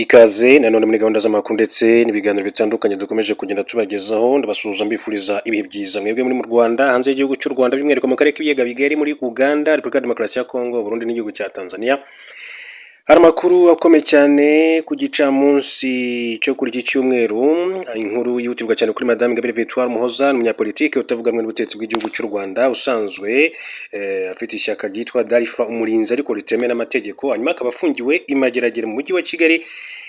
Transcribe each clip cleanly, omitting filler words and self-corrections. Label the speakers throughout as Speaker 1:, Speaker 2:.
Speaker 1: Ikaze nanone muri gahunda z'amakuru ndetse n'ibiganiro bitandukanye dukomeje kugenda tubagezaho. Ndabasuhuza, mbifuriza ibihe byiza mwebwe muri mu Rwanda, hanze y'igihugu cy'u Rwanda, by'umwihariko mu karere k'ibiyaga bigari, muri Uganda, Repubulika ya Demokarasi ya Kongo, Burundi n'igihugu cya Tanzania. Hari amakuru akomeye cyane ku gicamunsi cyo kuri iki cyumweru, inkuru yihutirwa cyane kuri Madame Ingabire Victoire Muhoza, ni umunyapolitike utavuga rumwe n'ubutegetsi bw'igihugu cy'u Rwanda, usanzwe afite ishyaka ryitwa Dalfa Umurinzi ariko ritemewe n'amategeko, hanyuma akaba afungiwe i Mageragere mu mujyi wa Kigali.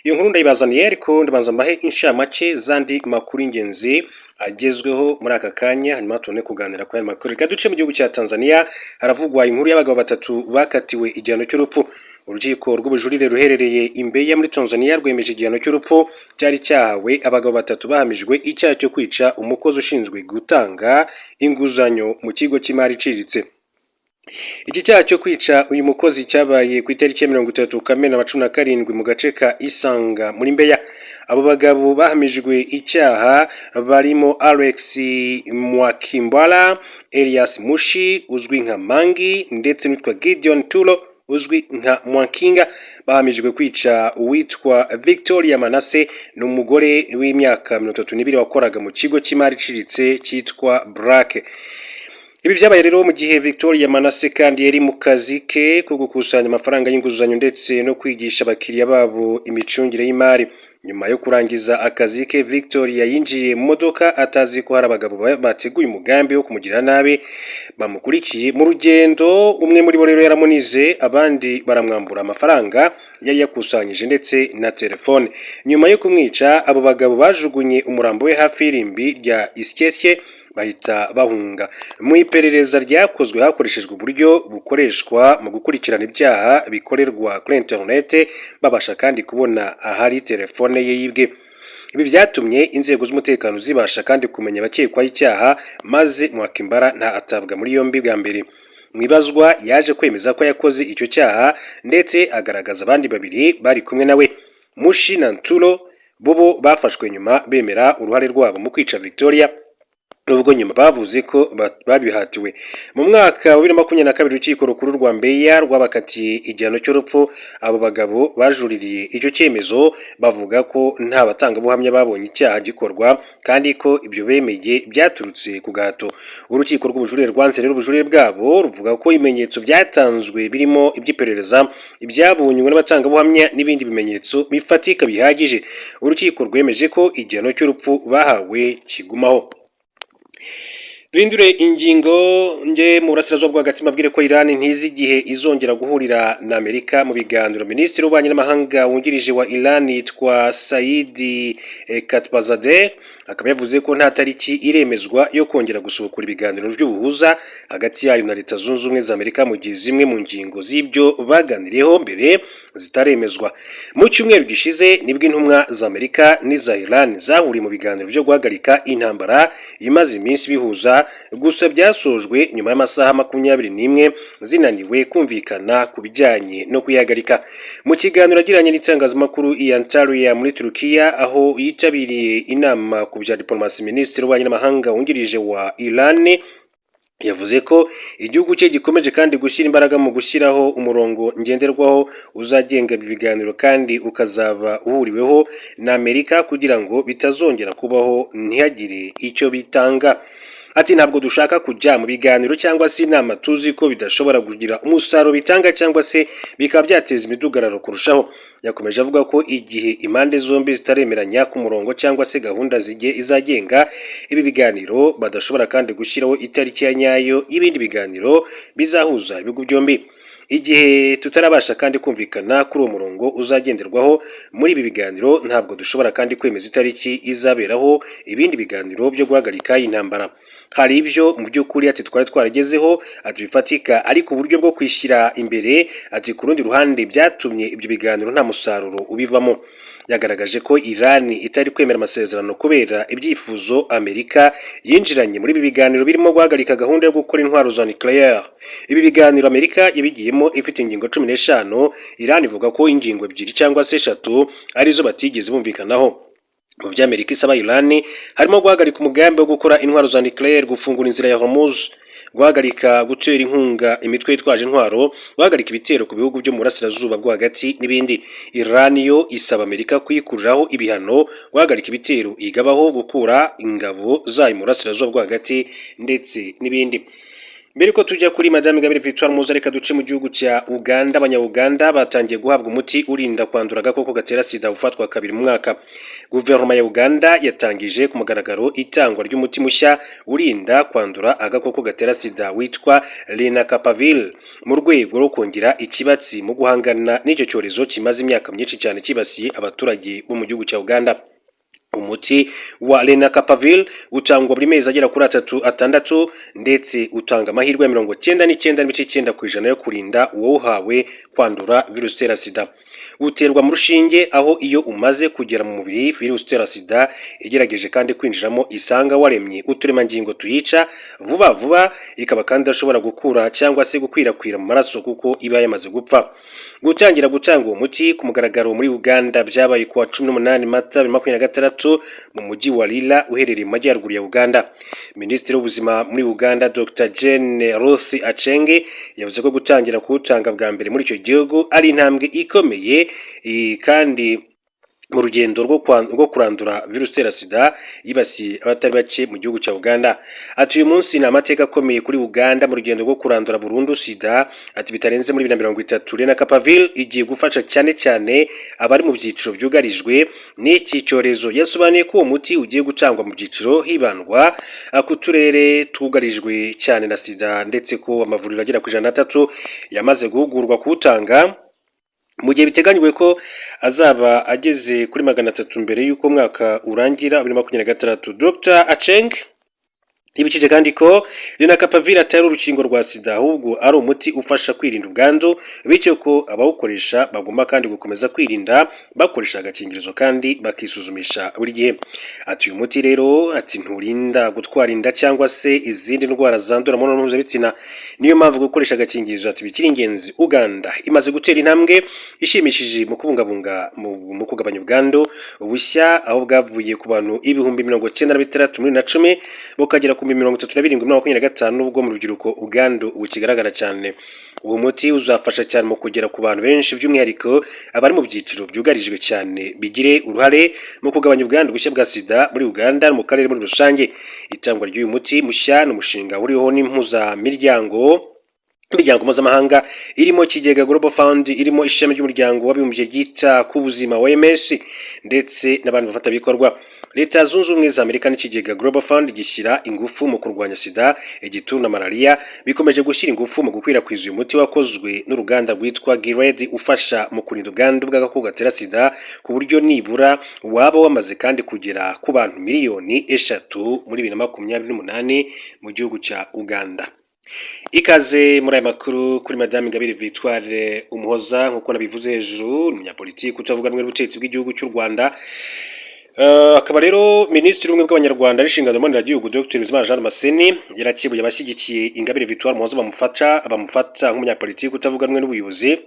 Speaker 1: Iyo nkuru ndayibazaniye, ariko ndabanza mbahe inshamake z'andi makuru y'ingenzi agezweho muri aka kanya, hanyuma tubone kuganira kuri ayo makuru. Reka duce mu gihugu cya Tanzania. Haravugwa inkuru y'abagabo batatu bakatiwe igihano cy'urupfu. Urukiko rw'ubujurire ruherereye i Mbeya muri Tanzania rwemeje igihano cy'urupfu cyari cyahawe abagabo batatu bahamijwe icyaha cyo kwica umukozi ushinzwe gutanga inguzanyo mu kigo cy'imari iciriritse. Iki cyaha cyo kwica uyu mukozi cyabaye ku itariki ya 30 Kamena 17 mu gace ka Isanga muri Mbeya. Abo bagabo bahamijwe icyaha barimo Alex Mwakimbala, Elias Mushi uzwi nka Mangi ndetse n'uwitwa Gideon Tulo uzwi nka Mwakinga. Bahamijwe kwica uwitwa Victoria Manase, ni umugore w'imyaka 32 wakoraga mu kigo cy'imari iciriritse cyitwa Black. Ibi byabaye rero mu gihe Victoria Manase kandi yari mu kazi ke ko gukusanya amafaranga y'inguzanyo ndetse no kwigisha abakiriya babo imicungire y'imari. Nyuma yo kurangiza akazi ke, Victoria yinjiye mu modoka atazi ko hari abagabo bateguye umugambi wo kumugirira nabi bamukurikiye mu rugendo. Umwe muri bo rero yaramunize, abandi baramwambura amafaranga yari yakusanyije ndetse na telefone. Nyuma yo kumwica, abo bagabo bajugunye umurambo we hafi y'irimbi rya Isyesye, bahita bahunga. Mu iperereza ryakozwe hakoreshejwe uburyo bukoreshwa mu gukurikirana ibyaha bikorerwa kuri interinete, babasha kandi kubona ahari telefone ye yibwe. Ibi byatumye inzego z'umutekano zibasha kandi kumenya abakekwaho icyaha, maze Mwakimbara nta atabwa muri yombi bwa mbere. Mu ibazwa yaje kwemeza ko yakoze icyo cyaha, ndetse agaragaza abandi babiri bari kumwe nawe, Mushi na Nturo. Bo bafashwe nyuma bemera uruhare rwabo mu kwica Victoria, nubwo nyuma bavuze ko babihatiwe. Mu mwaka wa 2022, urukiko rukuru rwa Mbeya rwabakatiye igihano cy'urupfu. Abo bagabo bajuririye icyo cyemezo, bavuga ko nta batangabuhamya babonye icyaha gikorwa kandi ko ibyo bemeye byaturutse ku gahato. Urukiko rw'ubujurire rwanze rero ubujurire bwabo, ruvuga ko ibimenyetso byatanzwe birimo iby'iperereza, ibyabonywe n'abatangabuhamya n'ibindi bimenyetso bifatika bihagije. Urukiko rwemeje ko igihano cy'urupfu bahawe kigumaho. Duhindure ingingo, nge mu burasirazuba bwo hagati, mbabwire ko Iran ntizi igihe izongera guhurira na Amerika mu biganiro. Minisitiri w'ububanyi n'amahanga wungirije wa Iran yitwa Saidi Khatibzadeh, akaba yavuze ko nta tariki iremezwa yo kongera gusubukura ibiganiro by'ubuhuza hagati yayo na Leta Zunze Ubumwe za Amerika, mu gihe zimwe mu ngingo z'ibyo baganiriyeho mbere zitaremezwa. Mu cyumweru gishize nibwo intumwa za Amerika n'iza Iran zahuriye mu biganiro byo guhagarika intambara imaze iminsi bihuza, gusa byasojwe nyuma y'amasaha 21 zinaniwe kumvikana ku bijyanye no kuyihagarika. Mu kiganiro yagiranye n'itangazamakuru i Antalya muri Turukiya, aho yitabiriye inama ku bya diplomasi, minisitiri w'ububanyi n'amahanga wungirije wa Iran yavuze ko igihugu cye gikomeje kandi gushyira imbaraga mu gushyiraho umurongo ngenderwaho uzagenga ibi biganiro kandi ukazaba uhuriweho na Amerika, kugira ngo bitazongera kubaho ntihagire icyo bitanga. Ati: "Ntabwo dushaka kujya mu biganiro cyangwa se inama tuzi ko bidashobora kugira umusaruro bitanga cyangwa se bikaba byateza imidugararo kurushaho." Yakomeje avuga ko igihe impande zombi zitaremeranya ku murongo cyangwa se gahunda zigiye izagenga ibi biganiro, badashobora kandi gushyiraho itariki ya nyayo y'ibindi biganiro bizahuza ibihugu byombi. "Igihe tutarabasha kandi kumvikana kuri uwo murongo uzagenderwaho muri ibi biganiro, ntabwo dushobora kandi kwemeza itariki izaberaho ibindi biganiro byo guhagarika intambara. Hari ibyo mu by'ukuri," ati, "twari twaragezeho," ati, "bifatika, ariko uburyo bwo kwishyira imbere," ati, "ku rundi ruhande byatumye ibyo biganiro nta musaruro ubivamo." Yagaragaje ko Iran itari kwemera amasezerano kubera ibyifuzo Amerika yinjiranye muri ibi biganiro birimo guhagarika gahunda yo gukora intwaro za nucléaire. Ibi biganiro Amerika yabigiyemo ifite ingingo 15. Iran ivuga ko ingingo ebyiri cyangwa se eshatu arizo batigeze bumvikanaho. Mu byo Amerika isaba Iran harimo guhagarika umugambi wo gukora intwaro za nucléaire, gufungura inzira ya Hormuz. guhagarika gutera inkunga imitwe yitwaje intwaro, guhagarika ibitero ku bihugu byo mu burasirazuba bwo hagati n'ibindi. Iran yo isaba Amerika kuyikuriraho ibihano, guhagarika ibitero igabaho, gukura ingabo zayo mu burasirazuba bwo hagati ndetse n'ibindi. Mbere ko tujya kuri Madame Ingabire Victoire Muhoza, reka duce mu gihugu cya Uganda. Abanya-Uganda batangiye guhabwa umuti urinda kwandura agakoko gatera SIDA ufatwa kabiri mu mwaka. Guverinoma ya Uganda yatangije ku mugaragaro itangwa ry'umuti mushya urinda kwandura agakoko gatera SIDA witwa Lenacapavir, mu rwego rwo kongera ikibatsi mu guhangana n'icyo cyorezo kimaze imyaka myinshi cyane cyibasiye abaturage bo mu gihugu cya Uganda. Umuti wa Lenacapavir utangwa buri mezi agera kuri atatu atandatu, ndetse utanga amahirwe ya 99.9% yo kurinda uwawuhawe kwandura virusi itera SIDA. Uterwa mu rushinge, aho iyo umaze kugera mu mubiri, virusi itera SIDA igerageje kandi kwinjiramo isanga waremye uturemangingo tuyica vuba vuba, ikaba kandi idashobora gukura cyangwa se gukwirakwira mu maraso kuko iba yamaze gupfa. Gutangira gutanga uwo muti ku mugaragaro muri Uganda byabaye ku wa 18 Mata 2026 mu mujyi wa Lira uherereye mu majyaruguru ya Uganda. Minisitiri w'Ubuzima muri Uganda, Dr Jane Ruth Aceng, yavuze ko gutangira kuwutanga bwa mbere muri icyo gihugu ari intambwe ikomeye kandi mu rugendo rwo kurandura virusi itera SIDA yibasiye abatari bake mu gihugu cya Uganda. Ati: "Uyu munsi ni amateka akomeye kuri Uganda mu rugendo rwo kurandura burundu SIDA," ati, "bitarenze muri 2030. Lenacapavir igiye gufasha cyane cyane abari mu byiciro byugarijwe n'iki cyorezo." Yasobanuye ko uwo muti ugiye gutangwa mu byiciro, hibandwa ku turere twugarijwe cyane na SIDA, ndetse ko amavuriro agera ku 103 yamaze guhugurwa kuwutanga, mu gihe biteganyijwe ko azaba ageze kuri 300 mbere y'uko umwaka urangira 2026. Dr Aceng yibukije kandi ko Lenacapavir atari urukingo rwa SIDA, ahubwo ari umuti ufasha kwirinda ubwandu, bityo ko abawukoresha bagomba kandi gukomeza kwirinda bakoresha agakingirizo kandi bakisuzumisha buri gihe. Ati: "Uyu muti rero," ati, "nturinda gutwara inda cyangwa se izindi ndwara zandura mu mibonano mpuzabitsina. Niyo mpamvu gukoresha agakingirizo," ati, "bikiri ingenzi." Uganda imaze gutera intambwe ishimishije mu kubungabunga mu kugabanya ubwandu bushya, aho bwavuye ku bantu 96,000 muri 2010 bukagera ku 37,000 muri 25, nubwo mu rubyiruko ubwandu bukigaragara cyane. Uwo muti uzafasha cyane mu kugera ku bantu benshi, by'umwihariko abari mu byiciro byugarijwe cyane, bigire uruhare mu kugabanya ubwandu bushya bwa SIDA muri Uganda no mu karere muri rusange. Itangwa ry'uyu muti mushya ni umushinga uriho n'impuzamiryango, imiryango mpuzamahanga irimo ikigega Global Fund, irimo ishami ry'Umuryango w'Abibumbye ryita ku Buzima OMS, ndetse n'abandi bafatanyabikorwa. Leta Zunze Ubumwe za Amerika n'ikigega Global Fund gishyira ingufu mu kurwanya SIDA, igituntu na malariya bikomeje gushyira ingufu mu gukwirakwiza uyu muti wakozwe n'uruganda rwitwa Gilead, ufasha mu kurinda ubwandu bw'agakoko gatera SIDA, ku buryo nibura waba wamaze kandi kugera ku bantu miliyoni 3 muri 2028 mu gihugu cya Uganda. Ikaze muri aya makuru kuri Madame Ingabire Victoire Umuhoza. Nk'uko nabivuze hejuru, ni umunyapolitiki utavuga rumwe n'ubutegetsi bw'igihugu cy'u Rwanda. Akaba rero Minisitiri w'Ubumwe bw'Abanyarwanda n'Inshingano Mboneragihugu, Dr Bizimana Jean Damascene, yarakebuye abashyigikiye Ingabire Victoire Umuhoza bamufata nk'umunyapolitiki utavuga rumwe n'ubuyobozi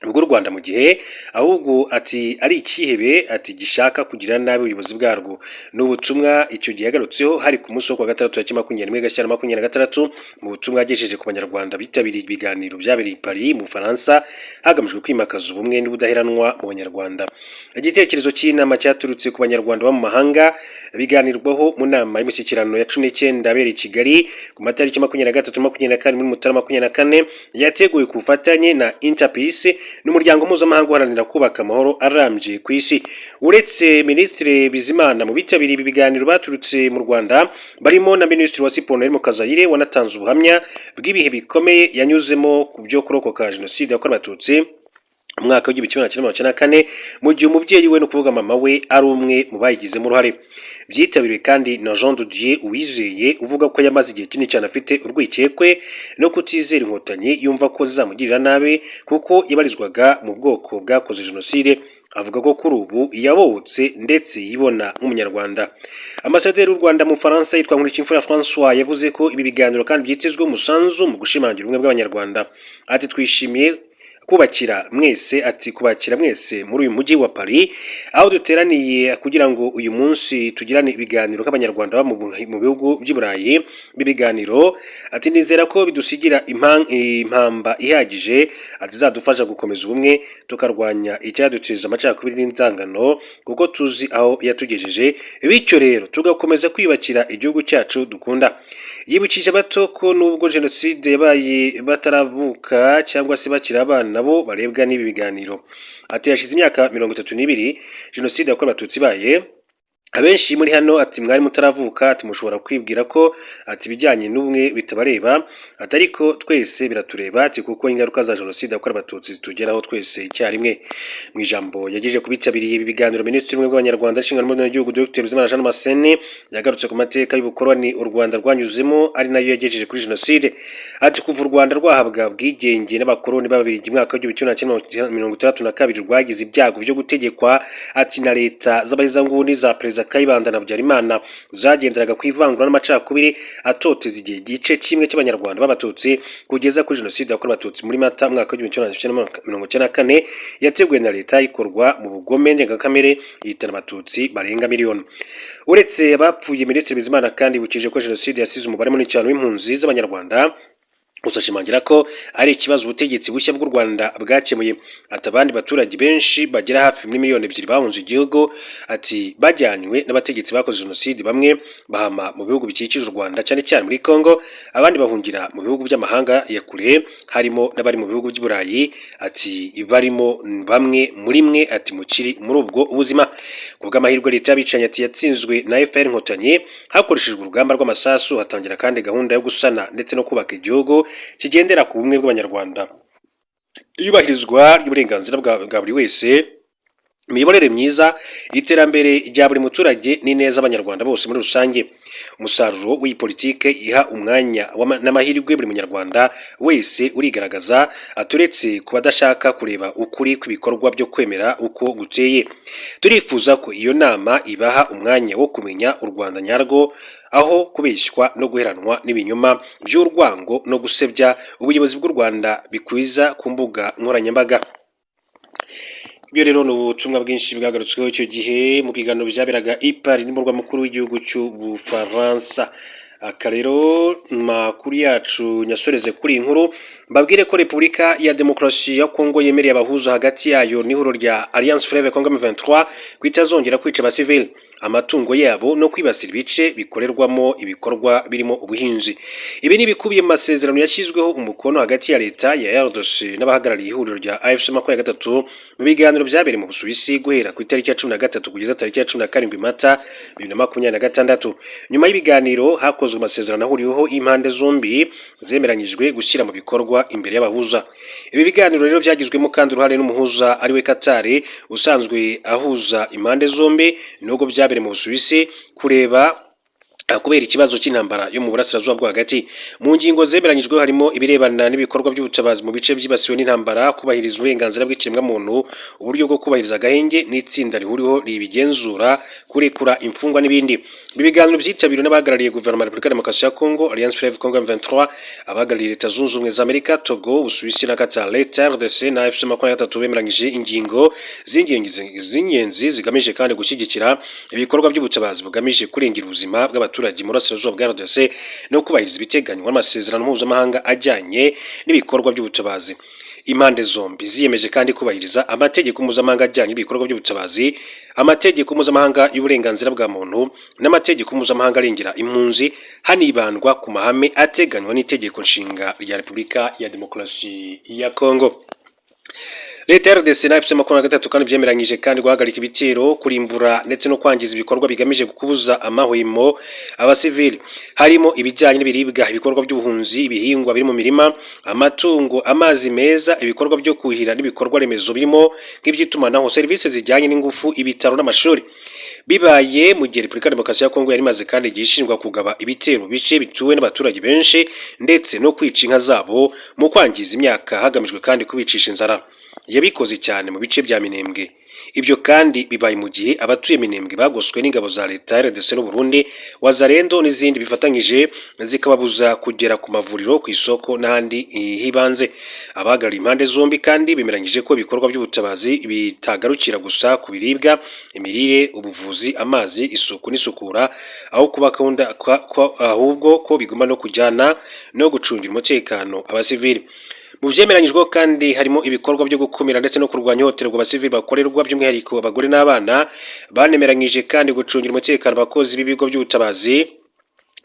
Speaker 1: bw'u Rwanda, mu gihe ahubwo ati ari ikihebe, ati gishaka kugira nabi ubuyobozi bwarwo. Ni ubutumwa icyo gihe yagarutseho, hari ku munsi wo kuwa gatandatu tariki 21 Gashyantare 2026, mu butumwa yagejeje ku Banyarwanda bitabiriye ibiganiro byabereye i Paris mu Bufaransa, hagamijwe kwimakaza ubumwe n'ubudaheranwa mu Banyarwanda. Igitekerezo cy'inama cyaturutse ku Banyarwanda bo mu mahanga, biganirwaho mu nama y'umushyikirano ya 19 abereye i Kigali ku matariki 23, 24 muri Mutarama 24, yateguwe ku bufatanye na Interpeace n'umuryango mpuzamahanga uharanira kubaka amahoro arambye ku isi. Uretse Minisitiri Bizimana, mu bitabiriye ibi biganiro baturutse mu Rwanda barimo na Minisitiri wa Siporo Noël Mukazayire, wanatanze ubuhamya bw'ibihe bikomeye yanyuzemo ku byo kurokoka Jenoside yakorewe Abatutsi mu mwaka w'1994, mu gihe umubyeyi we, ni ukuvuga mama we, ari umwe mu bayigizemo uruhare. Byitabiriwe kandi na Jean de Dieu Uwizeye, uvuga ko yamaze igihe kinini cyane afite urwikekwe no kutizera Inkotanyi, yumva ko zizamugirira nabi kuko yabarizwaga mu bwoko bwakoze Jenoside. Avuga ko kuri ubu yabohotse ndetse yibona nk'Umunyarwanda. Ambasaderi w'u Rwanda mu Bufaransa yitwa Nkurikiyimfura François yavuze ko ibi biganiro kandi byitezwe umusanzu mu gushimangira ubumwe bw'Abanyarwanda. Ati: "Twishimiye Kubakira mwese, ati kubakira mwese muri uyu mujyi wa Paris, aho duteraniye kugira ngo uyu munsi tugirane ibiganiro nk'Abanyarwanda baba mu bihugu by'i Burayi. Ibiganiro, ati nizera ko bidusigira impamba ihagije, ati izadufasha gukomeza ubumwe, tukarwanya icyaduteza amacakubiri n'inzangano, kuko tuzi aho yatugejeje, bityo rero tugakomeza kwiyubakira igihugu cyacu dukunda. Yibukije abato ko nubwo jenoside yabaye bataravuka cyangwa se bakiri abana, nabo barebwa n'ibi biganiro. Ati hashize imyaka 32 jenoside yakorewe Abatutsi ibaye. Abenshi muri hano, ati mwari mutaravuka, ati mushobora kwibwira ko, ati ibijyanye n'ubumwe bitabareba, ati ariko twese biratureba, ati kuko ingaruka za jenoside yakorewe Abatutsi zitugeraho twese icyarimwe. Mu ijambo yagejeje ku bitabiriye ibi biganiro, Minisitiri w'Ubumwe bw'Abanyarwanda n'Inshingano Mboneragihugu, Dr Bizimana Jean Damascene, yagarutse ku mateka y'ubukoloni u Rwanda rwanyuzemo, ari nayo yagejeje kuri jenoside. Ati kuva u Rwanda rwahabwa ubwigenge n'abakoloni b'Ababiligi mu mwaka w'1962, rwagize ibyago byo gutegekwa, ati na leta z'abahezanguni za Perezida Kayibanda na Habyarimana, zagenderaga ku ivangura n'amacakubiri atoteza igihe gice kimwe cy'Abanyarwanda b'Abatutsi, kugeza kuri jenoside yakorewe Abatutsi muri Mata mwaka w'1994, yateguwe na leta, ikorwa mu bugome ndengakamere, ihitana Abatutsi barenga miliyoni. Uretse abapfuye, Minisitiri Bizimana kandi yibukije ko jenoside yasize umubare munini cyane w'impunzi z'Abanyarwanda, gusa ashimangira ko ari ikibazo ubutegetsi bushya bw'u Rwanda bwakemuye. Ati abandi baturage benshi bagera hafi muri miliyoni 2 bahunze igihugu, ati bajyanywe n'abategetsi bakoze jenoside. Bamwe bahama mu bihugu bikikije u Rwanda, cyane cyane muri Congo, abandi bahungira mu bihugu by'amahanga ya kure, harimo n'abari mu bihugu by'i Burayi, ati barimo bamwe muri mwe, ati mukiri muri ubwo buzima. Ku bw'amahirwe, leta y'abicanyi, ati yatsinzwe na FPR Inkotanyi hakoreshejwe urugamba rw'amasasu. Hatangira kandi gahunda yo gusana ndetse no kubaka igihugu kigendera ku bumwe bw'Abanyarwanda, iyubahirizwa ry'uburenganzira bwa buri wese, imiyoborere myiza, iterambere rya buri muturage n'ineza Abanyarwanda bose muri rusange. Umusaruro w'iyi politike iha umwanya n'amahirwe buri Munyarwanda wese urigaragaza, aturetse ku badashaka kureba ukuri kw'ibikorwa byo kwemera uko guteye. Turifuza ko iyo nama ibaha umwanya wo kumenya u Rwanda nyarwo, aho kubeshywa no guheranwa n'ibinyoma by'urwango no gusebya ubuyobozi bw'u Rwanda bikwiza ku mbuga nkoranyambaga. Ibyo rero ni ubutumwa bwinshi bwagarutsweho icyo gihe mu biganiro byaberaga i Paris, n'umurwa mukuru w'igihugu cy'Ubufaransa. Aka rero makuru yacu nyasoreze kuri iyi nkuru, mbabwire ko Repubulika ya Demokarasi ya Kongo yemereye abahuza hagati yayo n'ihuriro rya Alliance Fleuve Congo M23 ko itazongera kwica abasivili, amatungo yabo no kwibasira ibice bikorerwamo ibikorwa birimo ubuhinzi. Ibi ni ibikubiye mu masezerano yashyizweho umukono hagati ya leta ya RDC n'abahagarariye ihuriro rya AFC 23 mu biganiro byabereye mu Busuwisi guhera ku itariki ya 13 kugeza tariki ya 17 Mata 2026. Nyuma y'ibiganiro hakozwe amasezerano ahuriweho impande zombi zemeranyijwe gushyira mu bikorwa imbere y'abahuza. Ibi biganiro rero byagizwemo kandi uruhare n'umuhuza, ariwe Qatar, usanzwe ahuza impande zombi, nubwo byabereye mu Busuwisi kureba kubera ikibazo cy'intambara yo mu burasirazuba bwo hagati. Mu ngingo zemeranyijwe harimo ibirebana n'ibikorwa by'ubutabazi mu bice byibasiwe n'intambara, kubahiriza uburenganzira bw'ikiremwamuntu, uburyo bwo kubahiriza agahenge n'itsinda rihuriweho ribigenzura, kurekura imfungwa n'ibindi. Ibi biganiro byitabiriwe n'abahagarariye guverinoma ya Repubulika ya Demokarasi ya Kongo, Alliance Fleuve Congo M23, abahagarariye Leta Zunze Ubumwe za Amerika, Togo, Ubusuwisi na Qatar. Leta ya RDC na AFC 23 bemeranyije ingingo z'ingenzi zigamije kandi gushyigikira ibikorwa by'ubutabazi bugamije kurengera ubuzima bw'abaturage mu burasirazuba bwa RDC no kubahiriza ibiteganywa n'amasezerano mpuzamahanga ajyanye n'ibikorwa by'ubutabazi. Impande zombi ziyemeje kandi kubahiriza amategeko mpuzamahanga ajyanye n'ibikorwa by'ubutabazi, amategeko mpuzamahanga y'uburenganzira bwa muntu n'amategeko mpuzamahanga arengera impunzi, hanibandwa ku mahame ateganywa n'itegeko nshinga rya Repubulika ya Demokarasi ya Kongo. Leta ya RDC na AFC 23 kandi byemeranyije kandi guhagarika ibitero, kurimbura ndetse no kwangiza ibikorwa bigamije kubuza amahwemo abasivili, harimo ibijyanye n'ibiribwa, ibikorwa by'ubuhunzi, ibihingwa biri mu mirima, amatungo, amazi meza, ibikorwa byo kuhira n'ibikorwa remezo birimo nk'iby'itumanaho, serivisi zijyanye n'ingufu, ibitaro n'amashuri. Bibaye mu gihe Repubulika ya Demokarasi ya Kongo yari imaze kandi igihe ishinjwa kugaba ibitero mu bice bituwe n'abaturage benshi ndetse no kwica inka zabo mu kwangiza imyaka, hagamijwe kandi kubicisha inzara. Yabikoze cyane mu bice bya Minembwe. Ibyo kandi bibaye mu gihe abatuye Minembwe bagoswe n'ingabo za leta RDC n'u Burundi, Wazalendo n'izindi bifatanyije, zikababuza kugera ku mavuriro, ku isoko n'ahandi hibanze. Abahagarariye impande zombi kandi bemeranyije ko ibikorwa by'ubutabazi bitagarukira gusa ku biribwa, imirire, ubuvuzi, amazi, isuku n'isukura, aho kuba ahubwo ko bigomba no kujyana no gucungira umutekano abasivili. Mu byemeranyijweho kandi harimo ibikorwa byo gukumira ndetse no kurwanya ihohoterwa abasivili bakorerwa, by'umwihariko abagore n'abana. Banemeranyije kandi gucungira umutekano abakozi b'ibigo by'ubutabazi,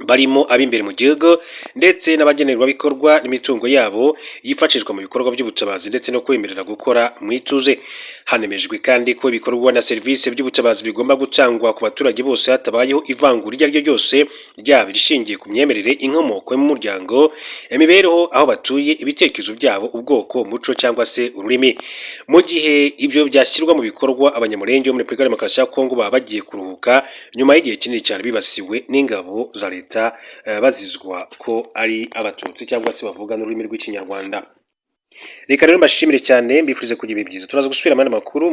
Speaker 1: barimo ab'imbere mu gihugu ndetse n'abagenerwabikorwa, n'imitungo yabo yifashishwa mu bikorwa by'ubutabazi, ndetse no kwemerera gukora mu ituze. Hanemejwe kandi ko ibikorwa na serivisi by'ubutabazi bigomba gutangwa ku baturage bose hatabayeho ivangura iryo ari ryo ryose, ryaba irishingiye ku myemerere, inkomoko y'umuryango, imibereho, aho batuye, ibitekerezo byabo, ubwoko, umuco cyangwa se ururimi. Mu gihe ibyo byashyirwa mu bikorwa, Abanyamulenge bo muri Repubulika ya Demokarasi ya Kongo baba bagiye kuruhuka nyuma y'igihe kinini cyane bibasiwe n'ingabo za leta, bazizwa ko ari Abatutsi cyangwa se bavuga n'ururimi rw'Ikinyarwanda. Reka rero mbashimire cyane, mbifurize kugira ibihe byiza. Turaza gusubira mu yandi makuru.